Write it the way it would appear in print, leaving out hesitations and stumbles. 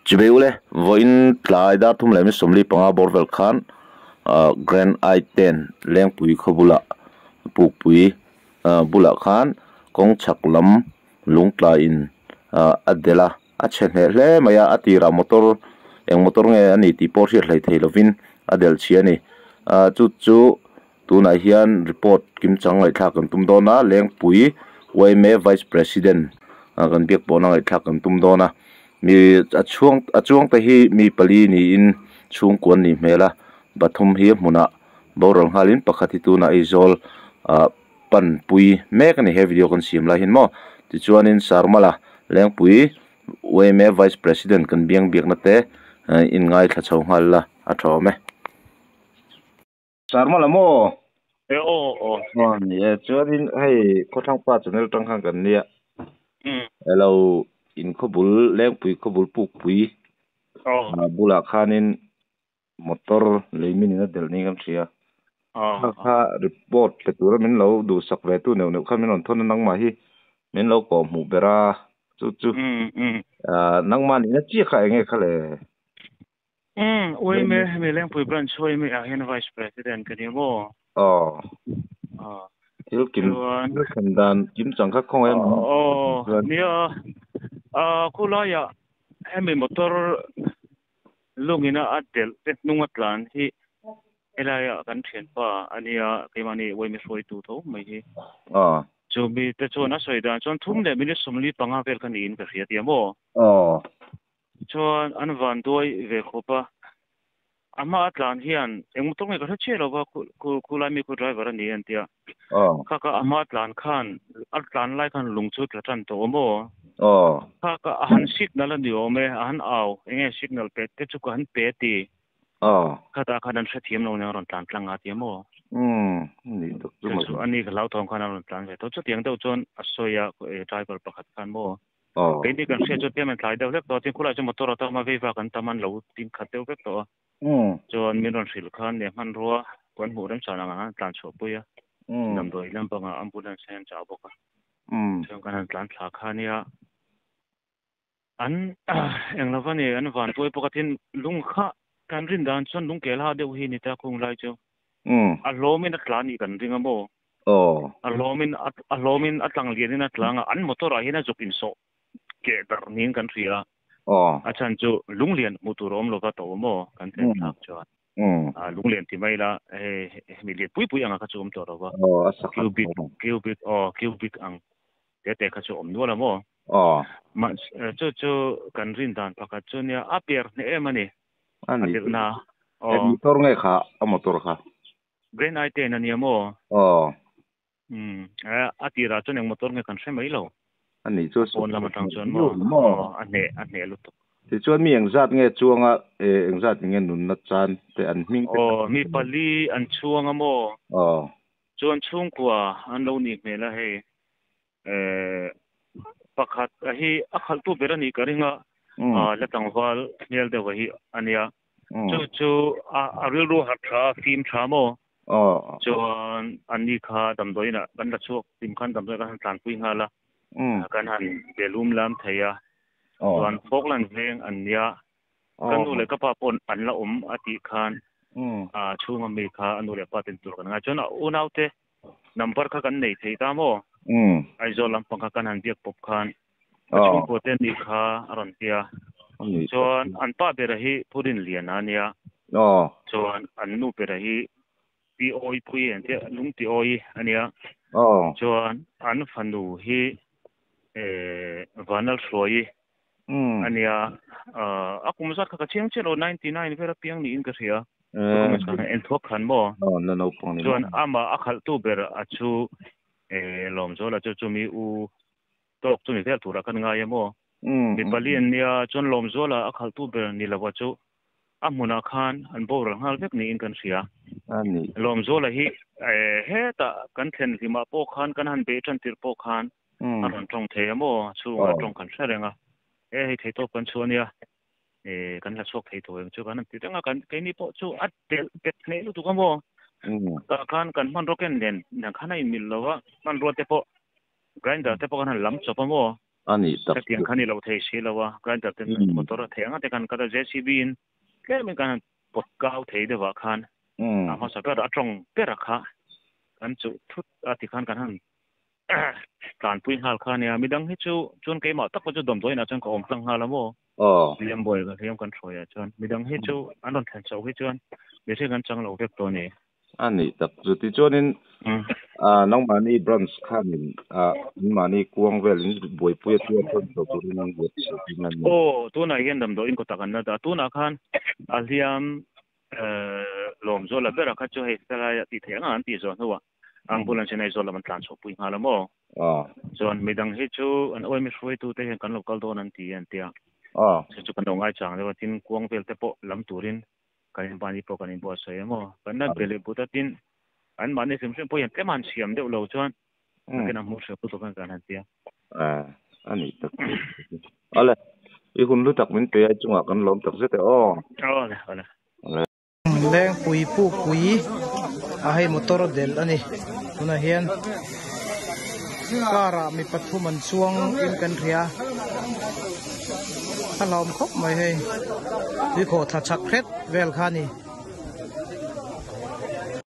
Chibei ule vawiin tlai dar thum leh mi sawmli panga bawr vel khan ah grand I ten lengpui khaw bulah pukpui ah bulah khan kawng chhak lam lung tlaiin ah a delh a a chhe hneh hle mai a a tirah motor eng motor nge a ni tih pawh hriat hlei thei lovin a delh chhia a ni ah chu chu tunah hian report kim chang ngaihthlak kan tum dawn a lengpui yma vice president ah kan biak pawhna ngaihthlak kan tum dawn a. Mi a chhuang a chuang te hi mi pali niin chhungkua an nih hmel a pathum hi a hmunah boral nghalin pakhat hi tunah Aizawl ah panpui mek a ni he video kan siam lai hian maw tichuanin Sarmala Lengpui yma vice president kan biang biakna te inngaithla chho nghal la a tha awm e. Sarmala maw? E aw aw. Aw ni e, chuanin hei Khawthlang pa channel tang khan kan nia. Elo in khawbul Lengpui khawbul Pukpui bulah khanin motor lei min in a delh niin kan hria. Kha kha report pe tura min lo duhsak ve tu neuh neuh khan min rawn thawn a nangmah hi min lo kawh hmuh ber a chu chu nangmah nihna chiah kha enge kha le? Umm Uaime hemi Lengpui branch Uaime ah hian Vice President ka ni maw? Aw. Aw. Thil kim Chuan thil thlen dan kim chang kha khawngaih a Aw chuan nia ah khulaiah hemi motor lungina a delh te hnung a tlan hi helaiah kan thianpa a nia keimahni Uaime hruaitu tho mai hi. Aw. Chumi te chuan a sawi dan chuan thum leh minute 45 vel kha niin ka hria tia maw? Aw. Chuan an van duai ve khawp a, a hma a tlan hian eng motor nge ka hre chiah lo va, khulai mi khu driver a ni an ti a, kha kha a hma a tlan khan a tlan lai khan lung chu tla tan tawh awm aw, kha kha a han signal a ni awm e, a han au eng nge signal pe te chu ka han pe ti, khatah khan an hrethiam lo nia a rawn tlan tlang a ti a maw? Chu chu a ni ka hlauthawng khan a rawn tlan ve tawh, chutiang deuh chuan a sawi a driver pakhat khan maw? Keini kan hriat chu tlem an tlai deuh hlek tawh a, tin khulai chu motor a tam a, veiva kan tam an lo tin khat deuh vek tawh a. Chuan min rawn hrilh khan leh hmanrua kan hmuh remchhan ang an tlan chhuah pui a, damdawi lampangah ambulance hian an chah bawk a. Chuan kan han tlan thla kha nia an eng lova ni an van tuai bawk a, tin lung kha kan rin dan chuan lung kel ha deuh hi ni ta khung lai chu a hlawmin a tlan nih kan ring a maw? Aw. A hlawmin a hlawmin a tlang lianin a tlang a, an motor ah hian a zuk insawh keh darh niin kan hria a. Aw. A chhan chu lunglian hmuh tur a awm lova to maw kan thlen thlak chuan. Lunglian ti mai ila hei hemi lian pui pui anga kha chu awm tawh lova. Aw a sakhat Cubic cubic aw cubic ang te te kha chu awm nual a maw. Aw. Mahse chu chu kan rin dan pakhat chu nia a per hneh em a ni. A A ni. delhna Eng aw. motor nge kha a motor kha? Grand I ten a nia maw? Aw. Umm, a tirah chuan eng motor nge kan hre mai lo. A nih chu A pawn lam atang chuan maw? Aw, a hneh, a hneh lutuk. Tichuan mi engzat nge chuanga eh engzat nge nunna chan te an hming te Aw, mi pali an chuang a maw? Aw. Chuan chhungkua an lo nih hmel a hei. Eh, pakhat a hi a khalhtu ber a nih ka ring a, la tlangval hmel deuh a hi a nia. Chu chu a rilru harh tha a, fim tha maw? Chuan anni kha damdawiin ah kan la chhuak hlim khan damdawiin kan han tlanpui nghal a, kan han belum lam thei a. Chuan Falkland veng an nia, ka nu leh ka pa pawh an la awm a tih khan chhunga mi kha a nu leh pa ten tur kan ngai. Chuan a unaute Number kha kan nei thei ta maw? Aizawl lampang kha kan han biak pawp khan ka chhungkua te nih kha a rawn ti a. Chuan an pa bera hi Pu Rinliana a nia. Chuan an nu bera hi Pi Awi Pui an tia, Lungti Awi a nia. Chuan an fanu hi Vanlalhruaii a nia. A kum zat kha ka chiang chiah lo, 99 vel apiang niin ka hria. Documents kha en thuak khan maw? Chuan amah a khalhtu ber a chu Lawmzuala chu chumi u tawk chumi vel turah kan ngai a maw? Mi pali an nia, chuan Lawmzuala a khalhtu ber ni lova chu a hmunah khan an boral nghal vek niin kan hria. Lawmzuala hi hetah kan thlen hlimah pawh khan kan han beih tan tirh pawh khan a rawn tawng thei a maw? Chhungah tawng kan hre reng a, e hei theitawp kan chhuah a nia. E kan la chhuak thei tawh em chu kan han ti reng a, kan keini pawh chu a telh bet hneh lutuk a maw? Tah khan kan hmanraw ken nen nen khan a inmil lo a, hmanrua te pawh grinder te pawh kan han lam chawp a maw? Ani tak Khatiang kha ni lo thei si lo a, grinder ten motor a theih ang a te khan cut a, JCB in tlemin kan han pawt kau thei deuh ah khan a hmasa ber a tawng ber a kha kan chuh thut a tikhan kan han tlanpui nghal kha ania. Midang hi chu chuan keimah tak pawh chu damdawiin ah chuan ka awm tlang nghal a maw? Hliam buai ka hliam kan hruai ah chuan midang hi chu an rawn thlen chhoh hi chuan mihring an chang lo vek tawh a ni. A nih tak chu tichuanin nangmahni branch khanin anmahni kuang velin buaipui a tia chuan chho turin an buatsaih ding a ni. Aw tunah hian damdawiin kawt ah kan la dah. Tunah khan a hliam lawm zawh la ber a kha chu hei helai ah tih theih ang an tih zawh hnuah ambulance in Aizawl lam an tlan chhuah pui nghal a maw? Chuan midang hi chu an awimi hruaitu te hian kan lo kal dawn an ti an tia. Chu chu kan lo ngaichang deuh a, tin kuang vel te pawh lam turin kan inbani pawh kan inbuatsaih a maw? Kan la be leh but a, tin an mahni hrim hrim pawh hian tlem han siam deuh lo chuan nakin a hmuh hreh lutuk ang kan han tia. A nih tak chu. Awle, i hun hlu tak min pe a, i chungah kan lawm tak zet e aw. Awle, awle. Lengpui pukpui a hei motor del a ni tunah hian car ah mi pathum an chuang in kan hria a hlauhawm khawp mai hei tui khawh thla chak hret vel kha a ni.